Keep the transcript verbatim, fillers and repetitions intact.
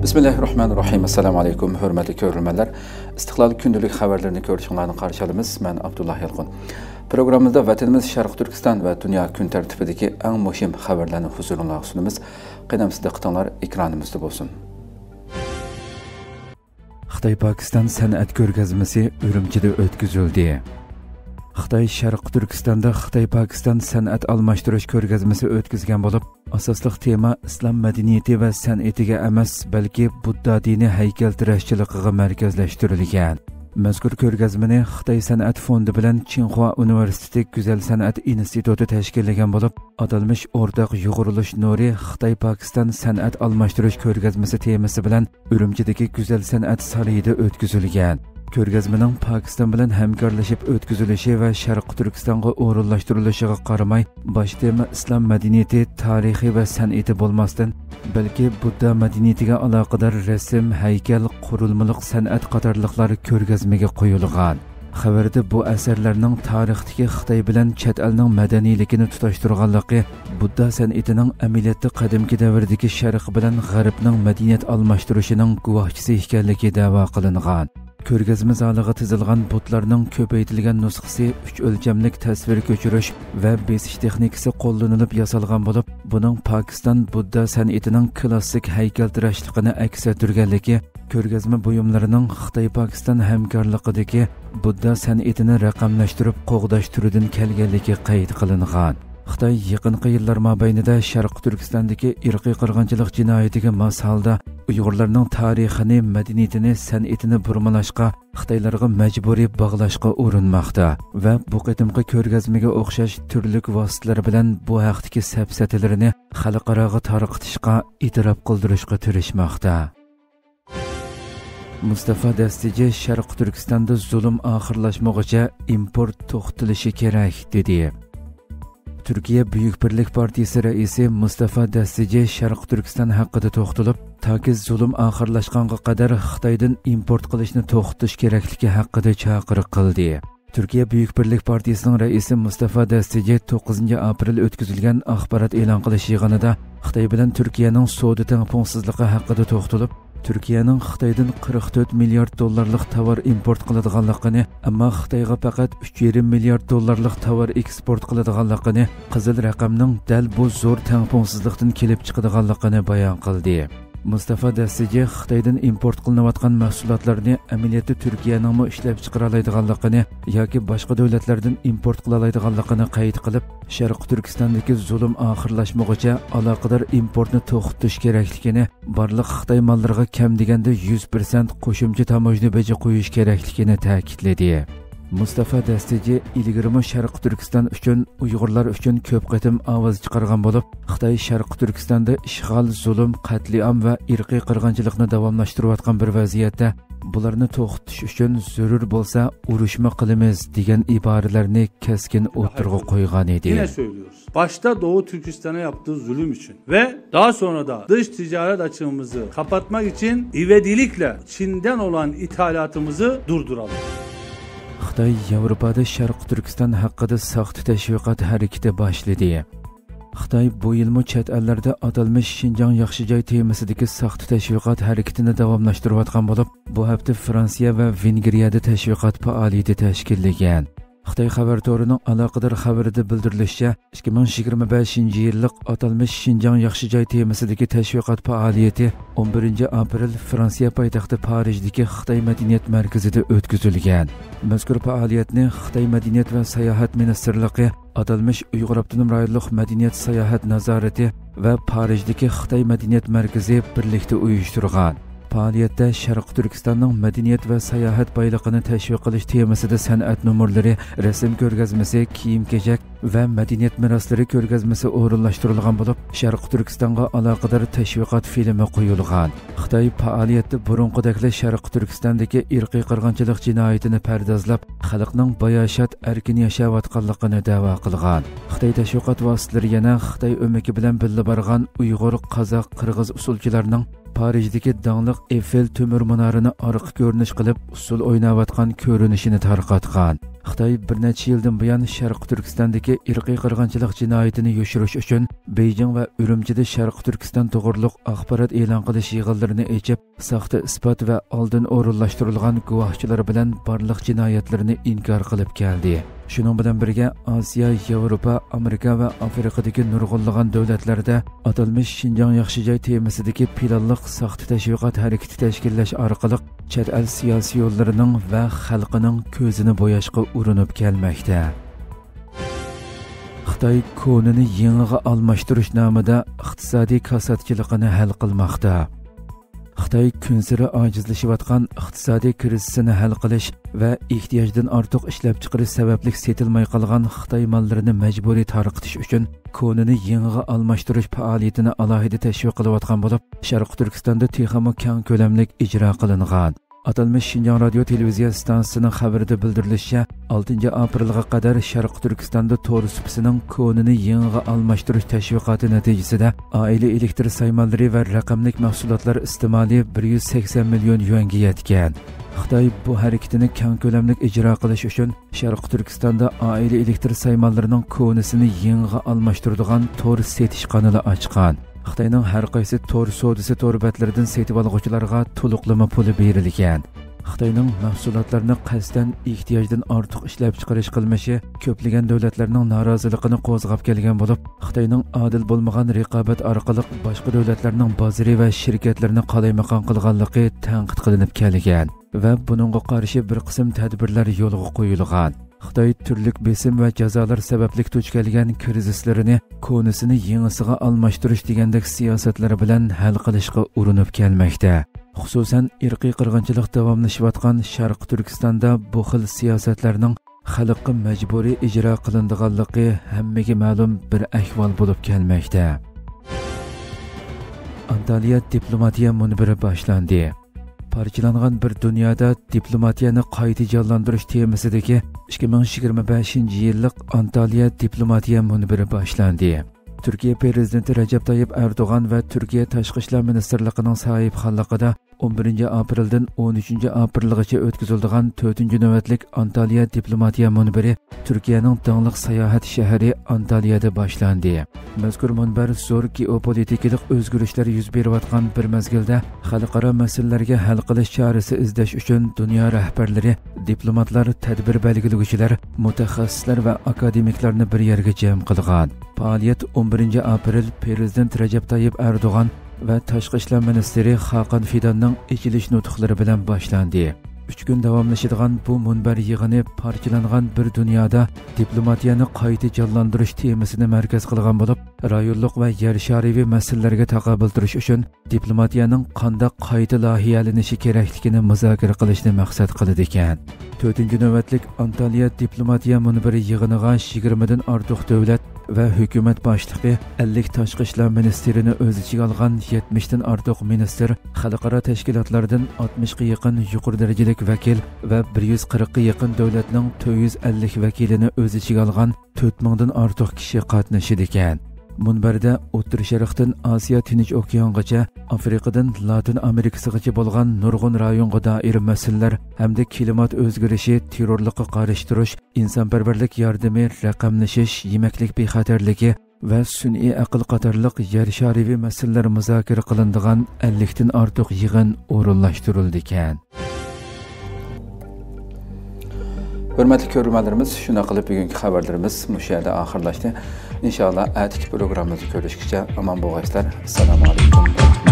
بىسمىللاھىررەھمانىررەھىم. ئەسسالامۇ ئەلەيكۇم، ھۆرمەتلىك كۆرۈرمەنلەر. ئىستىقلال كۈندىلىك خەۋەرلىرىنى كۆرۈشۈڭلارنى قارشى ئالىمىز. مەن ئابدۇللا يالقۇن. پروگراممىمىزدا ۋەتىنىمىز شەرقىي تۈركىستان ۋە دۇنيا كۈن تەرتىپىدىكى ئەڭ مۇھىم خەۋەرلەرنى ھۇزۇرۇڭلارغا سۇنىمىز. قېنى ئەمىسە دىققىتىڭلار ئېكرانىمىزدا بولسۇن. خىتاي پاكىستان سەنئەت كۆرگەزمىسى ئۈرۈمچىدە ئۆتكۈزۈلدى. خىتاي شەرقىي تۈركىستاندا خىتاي پاكىستان سەنئەت ئالماشتۇرۇش كۆرگەزمىسى ئۆتكۈزگەن بولۇپ، ئاساسلىق تېما ئىسلام مەدەنىيىتى ۋە سەنئىتىگە ئەمەس، بەلكى بۇددا دىنى ھەيكەلتىرەشچىلىقىغا مەركەزلەشتۈرۈلگەن. مەزكۇر كۆرگەزمىنى خىتاي سەنئەت فوندى بىلەن چىڭخۇا ئۇنىۋېرسىتېتى گۈزەل سەنئەت ئىنستىتۇتى تەشكىللىگەن بولۇپ، ئاتالمىش ئورتاق يۇغۇرۇلۇش نۇرى خىتاي پاكىستان سەنئەت ئالماشتۇرۇش كۆرگەزمىسى تېمىسى بىلەن ئۈرۈمچىدىكى گۈزەل سەنئەت سارىيىدا ئۆتكۈزۈلگەن. كۆرگەزمىنىڭ پاكىستان بىلەن ھەمكارلىشىپ ئۆتكۈزۈلۈشى ۋە شەرقىي تۈركىستانغا ئورۇنلاشتۇرۇلۇشىغا قارىماي، باش تېما ئىسلام مەدەنىيىتى، تارىخى ۋە سەنئىتى بولماستىن، بەلكى بۇددا مەدەنىيىتىگە ئالاقىدار رەسىم، ھەيكەل، قۇرۇلمىلىق سەنئەت قاتارلىقلار كۆرگەزمىگە قويۇلغان. خەۋەردە بۇ ئەسەرلەرنىڭ تارىختىكى خىتاي بىلەن چەت ئەلنىڭ مەدەنىيلىكىنى تۇتاشتۇرغانلىقى، بۇددا سەنئىتىنىڭ ئەمەلىيەتتە قەدىمكى دەۋردىكى شەرق بىلەن غەربنىڭ مەدەنىيەت ئالماشتۇرۇشىنىڭ گۇۋاھچىسى ئىكەنلىكى دەۋا قىلىنغان. كۆرگەزمە زالىغا تىزىلغان بۇتلارنىڭ كۆپەيتىلگەن نۇسخىسى ئۈچ ئۆلچەملىك تەسۋىر كۆچۈرۈش ۋە بېسىش تېخنىكىسى قوللىنىلىپ ياسالغان بولۇپ، بۇنىڭ پاكىستان بۇددا سەنئىتىنىڭ كلاسسىك ھەيكەلتىرەشلىكىنى ئەكس ئەتتۈرگەنلىكى، كۆرگەزمە بۇيۇملىرىنىڭ خىتاي پاكىستان ھەمكارلىقىدىكى بۇددا سەنئىتىنى رەقەملەشتۈرۈپ قوغداش تۈرىدىن كەلگەنلىكى قەيت قىلىنغان. خىتاي يېقىنقى يىللار مابەينىدە شەرقىي تۈركىستاندىكى ئىرقىي قىرغىنچىلىق جىنايىتىگە ماس ھالدا ئۇيغۇرلارنىڭ تارىخىنى، مەدەنىيىتىنى، سەنئىتىنى بۇرمىلاشقا خىتايلارغا مەجبۇرىي باغلاشقا ئۇرۇنماقتا ۋە بۇ قېتىمقى كۆرگەزمىگە ئوخشاش تۈرلۈك ۋاسىتىلەر بىلەن بۇ ھەقتىكى سەپسەتىلىرىنى خەلقئاراغا تارقىتىشقا، ئېتىراپ قىلدۇرۇشقا تىرىشماقتا. مۇستافا دەستىجى شەرقىي تۈركىستاندا زۇلۇم ئاخىرلاشمىغۇچە ئىمپورت توختىتىلىشى كېرەك، دېدى. تۈركىيە بۈيۈك بىرلىك پارتىيىسى رەئىسى مۇستافا دەستىجى شەرقىي تۈركىستان ھەققىدە توختىلىپ، تاكى زۇلۇم ئاخىرلاشقانغا قەدەر خىتايدىن ئىمپورت قىلىشنى توختىتىش كېرەكلىكى ھەققىدە چاقىرىق قىلدى. تۈركىيە بۈيۈك بىرلىك پارتىيىسىنىڭ رەئىسى مۇستافا دەستىجى توققۇزىنچى ئاپرېل ئۆتكۈزۈلگەن ئاخبارات ئېلان قىلىش يىغىنىدا خىتاي بىلەن تۈركىيەنىڭ سودا تەڭپۇڭسىزلىقى ھەققىدە توختىلىپ، تۈركىيەنىڭ خىتايدىن قىرىق تۆت مىليارد دوللارلىق تاۋار ئىمپورت قىلىدىغانلىقىنى، ئەمما خىتايغا پەقەت ئۈچ يېرىم مىليارد دوللارلىق تاۋار ئېكسپورت قىلىدىغانلىقىنى قىزىل رەقەمنىڭ دەل بۇ زور تەڭپۇڭسىزلىقتىن كېلىپ چىقىدىغانلىقىنى بايان قىلدى. مۇستافا دەستىجى خىتايدىن ئىمپورت قىلىنىۋاتقان مەھسۇلاتلارنى ئەمەلىيەتتە تۈركىيەنىڭمۇ ئىشلەپچىقىرالايدىغانلىقىنى ياكى باشقا دۆلەتلەردىن ئىمپورت قىلالايدىغانلىقىنى قەيت قىلىپ، شەرقىي تۈركىستاندىكى زۇلۇم ئاخىرلاشمىغۇچە ئالاقىدار ئىمپورتنى توختىتىش كېرەكلىكىنى، بارلىق خىتاي ماللىرىغا كەم دېگەندە يۈز پىرسەنت قوشۇمچە تاموژنا بېجى قويۇش كېرەكلىكىنى تەكىتلىدى. مۇستافا دەستىجى ئىلگىرىمۇ شەرقىي تۈركىستان ئۈچۈن، ئۇيغۇرلار ئۈچۈن كۆپ قېتىم ئاۋاز چىقارغان بولۇپ، خىتاي شەرقىي تۈركىستاندا ئىشغال، زۇلۇم، قەتلىئام ۋە ئىرقىي قىرغىنچىلىقنى داۋاملاشتۇرۇۋاتقان بىر ۋەزىيەتتە، بۇلارنى توختىتىش ئۈچۈن زۆرۈر بولسا ئۇرۇشمۇ قىلىمىز، دېگەن ئىبارىلەرنى كەسكىن ئوتتۇرىغا قويغان ئىدى. Yine söylüyoruz. Başta Doğu Türkistan'a yaptığı zulüm için ve daha sonra da dış ticaret açığımızı kapatmak için ivedilikle Çin'den olan ithalatımızı durduralım. خىتاي ياۋروپادا شەرقىي تۈركىستان ھەققىدە ساختا تەشۋىقات ھەرىكىتى باشلىدى. خىتاي بۇ يىلمۇ چەت ئەللەردە ئاتالمىش شىنجاڭ ياخشى جاي تېمىسىدىكى ساختا تەشۋىقات ھەرىكىتىنى داۋاملاشتۇرۇۋاتقان بولۇپ، بۇ ھەپتە فرانسىيە ۋە ۋېنگرىيەدە تەشۋىقات پائالىيىتى تەشكىللىگەن. خىتاي خەۋەر تورىنىڭ ئالاقىدار خەۋىرىدە بىلدۈرۈلۈشىچە، ئىككى مىڭ يىگىرمە بەشىنچى يىللىق ئاتالمىش شىنجاڭ ياخشى جاي تېمىسىدىكى تەشۋىقات پائالىيىتى ئون بىرىنچى ئاپرېل فرانسىيە پايتەختى پارىژدىكى خىتاي مەدەنىيەت مەركىزىدە ئۆتكۈزۈلگەن. مەزكۇر پائالىيەتنى خىتاي مەدەنىيەت ۋە ساياھەت مىنىستىرلىقى، ئاتالمىش ئۇيغۇر ئاپتونوم رايونلۇق مەدەنىيەت ساياھەت نازارىتى ۋە پارىژدىكى خىتاي مەدەنىيەت مەركىزى بىرلىكتە ئۇيۇشتۇرغان. پائالىيەتتە شەرقىي تۈركىستاننىڭ مەدەنىيەت ۋە ساياھەت بايلىقىنى تەشۋىق قىلىش تېمىسىدا سەنئەت نومۇرلىرى، رەسىم كۆرگەزمىسى، كىيىم-كېچەك ۋە مەدەنىيەت مىراسلىرى كۆرگەزمىسى ئورۇنلاشتۇرۇلغان بولۇپ، شەرقىي تۈركىستانغا ئالاقىدار تەشۋىقات فىلىمى قويۇلغان. خىتاي پائالىيەتتە بۇرۇنقىدەكلا شەرقىي تۈركىستاندىكى ئىرقىي قىرغىنچىلىق جىنايىتىنى پەردازلاپ، خەلقنىڭ باياشات ئەركىن ياشاۋاتقانلىقىنى دەۋا قىلغان. خىتاي تەشۋىقات ۋاسىتىلىرى يەنە خىتاي ئۆمىكى بىلەن بىللە بارغان ئۇيغۇر، قازاق، قىرغىز ئۇسسۇلچىلارنىڭ پارىژدىكى داڭلىق ئېففېل تۆمۈر مۇنارىنى ئارقا كۆرۈنۈش قىلىپ، ئۇسسۇل ئويناۋاتقان كۆرۈنۈشىنى تارقاتقان. خىتاي بىر نەچچە يىلدىن بۇيان شەرقىي تۈركىستاندىكى ئىرقىي قىرغىنچىلىق جىنايىتىنى يوشۇرۇش ئۈچۈن بېيجىڭ ۋە ئۈرۈمچىدە شەرقىي تۈركىستان توغرۇلۇق ئاخبارات ئېلان قىلىش يىغىنلىرىنى ئېچىپ، ساختا ئىسپات ۋە ئالدىن ئورۇنلاشتۇرۇلغان گۇۋاھچىلار بىلەن بارلىق جىنايەتلىرىنى ئىنكار قىلىپ كەلدى. شۇنىڭ بىلەن بىرگە، ئاسىيا، ياۋروپا، ئامېرىكا ۋە ئافرىقىدىكى نۇرغۇنلىغان دۆلەتلەردە ئاتالمىش شىنجاڭ ياخشى جاي تېمىسىدىكى پىلانلىق ساختا تەشۋىقات ھەرىكىتى تەشكىللەش ئارقىلىق چەت ئەل سىياسىيونلىرىنىڭ ۋە خەلقىنىڭ كۆزىنى بوياشقا ئۇرۇنۇپ كەلمەكتە. خىتاي كونىنى يېڭىغا ئالماشتۇرۇش نامىدا ئىقتىسادىي كاساتچىلىقىنى ھەل قىلماقتا. خىتاي كۈنسېرى ئاجىزلىشىۋاتقان ئىقتىسادىي كىرىزىسىنى ھەل قىلىش ۋە ئېھتىياجدىن ئارتۇق ئىشلەپچىقىرىش سەۋەبلىك سېتىلماي قالغان خىتاي ماللىرىنى مەجبۇرىي تارقىتىش ئۈچۈن كونىنى يېڭىغا ئالماشتۇرۇش پائالىيىتىنى ئالاھىدە تەشۋىق قىلىۋاتقان بولۇپ، شەرقىي تۈركىستاندا تېخىمۇ كەڭ كۆلەملىك ئىجرا قىلىنغان. ئاتالمىش شىنجاڭ رادىيو تېلېۋىزىيە ئىستانسىسىنىڭ خەۋىرىدە بىلدۈرۈلۈشىچە، ئالتىنچى ئاپرېلغا قەدەر شەرقىي تۈركىستاندا تور سۇپىسىنىڭ كونىنى يېڭىغا ئالماشتۇرۇش تەشۋىقاتى نەتىجىسىدە، ئائىلە ئېلېكتر سايمانلىرى ۋە رەقەملىك مەھسۇلاتلار ئىستېمالى بىر يۈز سەكسەن مىليون يۈەنگە يەتكەن. خىتاي بۇ ھەرىكىتىنى كەڭ كۆلەملىك ئىجرا قىلىش ئۈچۈن، شەرقىي تۈركىستاندا ئائىلە ئېلېكتر سايمانلىرىنىڭ كونىسىنى يېڭىغا ئالماشتۇرىدىغان تور سېتىش قانىلى ئاچقان. خىتاينىڭ ھەر قايسى تور سودىسى تور بەتلىرىدىن سېتىۋالغۇچىلارغا تولۇقلىما پۇلى بېرىلگەن. خىتاينىڭ مەھسۇلاتلارنى قەستەن ئېھتىياجدىن ئارتۇق ئىشلەپچىقىرىش قىلمىشى كۆپلىگەن دۆلەتلەرنىڭ نارازىلىقىنى قوزغاپ كەلگەن بولۇپ، خىتاينىڭ ئادىل بولمىغان رىقابەت ئارقىلىق باشقا دۆلەتلەرنىڭ بازىرى ۋە شىركەتلىرىنى قالايمىقان قىلغانلىقى تەنقىد قىلىنىپ كەلگەن ۋە بۇنىڭغا قارشى بىر قىسىم تەدبىرلەر يولغا قويۇلغان. خىتاي تۈرلۈك بېسىم ۋە جازالار سەۋەبلىك دۇچ كەلگەن كىرىزىسلىرىنى كونىسىنى يېڭىسىغا ئالماشتۇرۇش دېگەندەك سىياسەتلىرى بىلەن ھەل قىلىشقا ئۇرۇنۇپ كەلمەكتە. خۇسۇسەن، ئىرقىي قىرغىنچىلىق داۋاملىشىۋاتقان شەرقىي تۈركىستاندا بۇ خىل سىياسەتلەرنىڭ خەلققە مەجبۇرىي ئىجرا قىلىنىدىغانلىقى ھەممىگە مەلۇم بىر ئەھۋال بولۇپ كەلمەكتە. ئانتالىيە دىپلوماتىيە مۇنبىرى باشلاندى. پارچىلانغان بىر دۇنيادا دىپلوماتىيەنى قايتا جانلاندۇرۇش تېمىسىدىكى ئىككى مىڭ يىگىرمە بەشىنچى يىللىق ئانتالىيە دىپلوماتىيە مۇنبىرى باشلاندى. تۈركىيە پىرېزىدېنتى رەجەپ تايىپ ئەردوغان ۋە تۈركىيە تاشقى ئىشلار مىنىستىرلىقىنىڭ ساھىبخانلىقىدا ئون بىرىنچى ئاپرېلدىن ئون ئۈچىنچى ئاپرېلغىچە ئۆتكۈزۈلىدىغان تۆتىنچى نۆۋەتلىك ئانتالىيە دىپلوماتىيە مۇنبىرى تۈركىيەنىڭ داڭلىق ساياھەت شەھىرى ئانتالىيەدە باشلاندى. مەزكۇر مۇنبەر زور گېئوپولىتىكىلىق ئۆزگىرىشلەر يۈز بېرىۋاتقان بىر مەزگىلدە خەلقئارا مەسىلىلەرگە ھەل قىلىش چارىسى ئىزدەش ئۈچۈن دۇنيا رەھبەرلىرى، دىپلوماتلار، تەدبىر بەلگىلىگۈچىلەر، مۇتەخەسسىسلەر ۋە ئاكادېمىكلارنى بىر يەرگە جەم قىلغان. پائالىيەت ئون بىرىنچى ئاپرېل پىرېزىدېنت رەجەپ تايىپ ئەردوغان ۋە تاشقى ئىشلار مىنىستىرى خاقان فىداننىڭ ئېچىلىش نۇتۇقلىرى بىلەن باشلاندى. ئۈچ كۈن داۋاملىشىدىغان بۇ مۇنبەر يىغىنى پارچىلانغان بىر دۇنيادا دىپلوماتىيەنى قايتا جانلاندۇرۇش تېمىسىنى مەركەز قىلغان بولۇپ، رايونلۇق ۋە يەر شارىۋى مەسىلىلەرگە تاقابىل تۇرۇش ئۈچۈن دىپلوماتىيەنىڭ قانداق قايتا لايىھەلىنىشى كېرەكلىكىنى مۇزاكىرە قىلىشنى مەقسەت قىلىدىكەن. تۆتىنچى نۆۋەتلىك ئانتالىيە دىپلوماتىيە مۇنبىرى يىغىنىغا يىگىرمىدىن ئارتۇق دۆلەت ۋە ھۆكۈمەت باشلىقى، ئەللىك تاشقى ئىشلار مىنىستىرىنى ئۆز ئىچىگە ئالغان يەتمىشتىن ئارتۇق مىنىستىر، خەلقئارا تەشكىلاتلاردىن ئاتمىشقا يېقىن يۇقىرى دەرىجىلىك ۋەكىل ۋە بىر يۈز قىرىققا يېقىن دۆلەتنىڭ تۆت يۈز ئەللىك ۋەكىلىنى ئۆز ئىچىگە ئالغان تۆت مىڭدىن ئارتۇق كىشى قاتنىشىدىكەن. مۇنبەردە ئوتتۇرا شەرقتىن ئاسىيا تىنچ ئوكيانغىچە، ئافرىقىدىن لاتىن ئامېرىكىسىغىچە بولغان نۇرغۇن رايونغا دائىر مەسىلىلەر ھەمدە كىلىمات ئۆزگىرىشى، تېررورلۇققا قارشى تۇرۇش، ئىنسانپەرۋەرلىك ياردىمى، رەقەملىشىش، يېمەكلىك بىخەتەرلىكى ۋە سۈنئىي ئەقىل قاتارلىق يەر شارىۋى مەسىلىلەر مۇزاكىرە قىلىنىدىغان ئەللىكتىن ئارتۇق يىغىن ئورۇنلاشتۇرۇلىدىكەن. ھۆرمەتلىك كۆرۈرمەنلىرىمىز، شۇنداق قىلىپ بۈگۈنكى خەۋەرلىرىمىز مۇشۇ يەردە ئاخىرلاشتى. ئىنشائاللا، ئەتىكى پروگراممىمىزدا كۆرۈشكىچە ئامان بولغايسىلەر. ئەسسالامۇ ئەلەيكۇم.